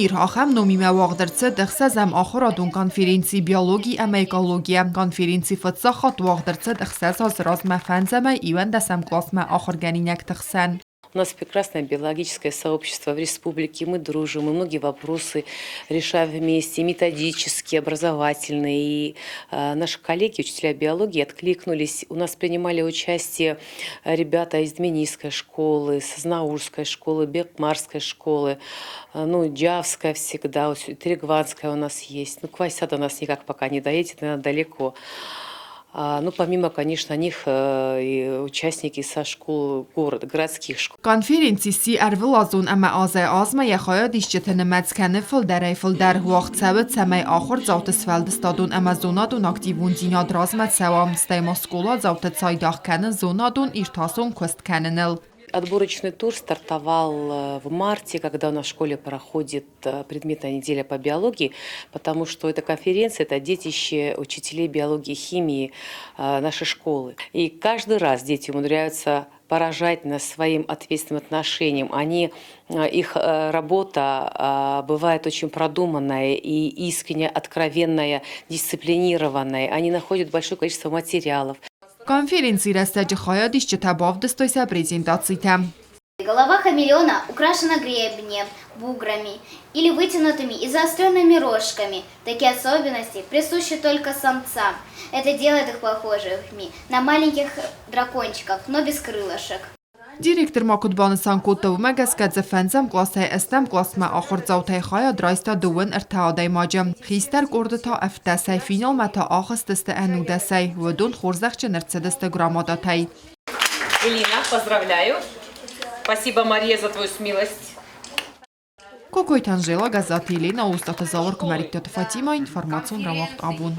Мир, ахӕм номимӕ уагъд ӕрцыд ӕхсӕзӕм ахуырадон конференци биологи ӕмӕ экологийӕ. Конференци фыццаг хатт уагъд ӕрцыд 6 азы размӕ фӕндзӕмӕй иуӕндӕсӕм къласмӕ ахуыргӕнинӕгты хсӕн. У нас прекрасное биологическое сообщество в республике, мы дружим, мы многие вопросы решаем вместе, методические, образовательные. И наши коллеги, учителя биологии, откликнулись. У нас принимали участие ребята из Дменийской школы, Сознаурской школы, Бекмарской школы, ну, Джавская всегда, Трегванская у нас есть. Ну, Квайса до нас никак пока не доедет, наверное, далеко. Ну, помимо, конечно, них и участники со школ город, городских школ. Конференци сси ӕрвылазон ӕмӕ азӕй-азмӕ йӕ хайадисджыты нымӕц кӕны фылдӕрӕй-фылдӕр. Уагъд цӕуы, цӕмӕй ахуырдзауты сфӕлдыстадон ӕмӕ зонадон активондзинад размӕ цӕуа, стӕй ма скъоладзауты цайдагъ кӕны зонадон-иртасон куыст кӕныныл. Отборочный тур стартовал в марте, когда у нас в школе проходит предметная неделя по биологии, потому что эта конференция – это детище учителей биологии и химии нашей школы. И каждый раз дети умудряются поражать нас своим ответственным отношением. Они, их работа бывает очень продуманная и искренне откровенная, дисциплинированная. Они находят большое количество материалов. Конференцийы рӕстӕджы хайадисджытӕ бавдыстой сӕ презентацитӕ. Голова хамелеона украшена гребнем, буграми или вытянутыми и заостренными рожками. Такие особенности присущи только самцам. Это делает их похожими на маленьких дракончиков, но без крылышек. Директор ма куыд банысан кодта, уымӕ гӕсгӕ дзы фӕндзӕм къласӕй ӕстӕм къласмӕ ахуырдзаутӕй хайад райста дыууын ӕртӕ адӕймаджы. Хистӕр къорды та ӕвддӕсӕй, финалмӕ та ахызтысты ӕнудӕсӕй. Уыдон хорзӕхджын ӕрцыдысты грамотатӕй. Элина, поздравляю. Спасибо, Мария, за твою смелость. Кокойты Анжела, Газаты Елена, Остаты Зауыр, Куымӕридтаты Фатимӕ, информацион рауагъд абон.